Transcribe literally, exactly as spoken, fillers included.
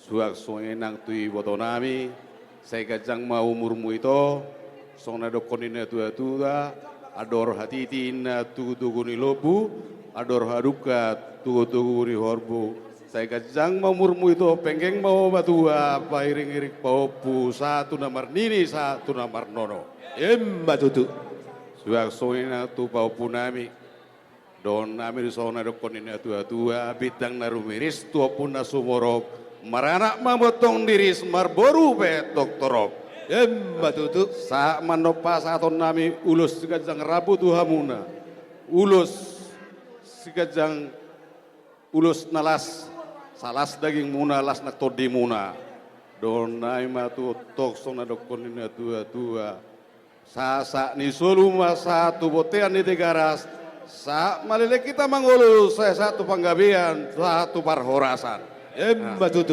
Suang songon i nang tu iboto nami, sai ganjang ma umurmu ito, songon na dokkon ni na tua-tua, andor hatiti inna tugu-tugu ni lombu, andor hadungka tugu-tugu ni horbo, sai ganjang ma umurmu ito, penggeng ma ho matua, pairing-iring pahompu, sahat tu na marnini, sahat tu na marnono. Emma tutu. Suang songon i nang tu pahompu nami, dohonon nami do songon na dokkon ni na tua-tua, bintang na rumiris tu ombun na sumorop, maranak ma bontong diris, marboru pe tong torop. Emma tutu. Sahat ma annon pasahaton nami ulos siganjang rambu tu hamuna. Ulos siganjang ulos na las, sai las dagingmuna, las nang tondimuna. Dohonon nami ma tu ho tong songon na dokkon ni na tua-tua. Sahat-sahat ni solu ma sahat tu bontean ni Tigaras, sahat ma leleng hita mangolu, sai sahat tu panggabean, sahat tu parhorasan. Emma tutu.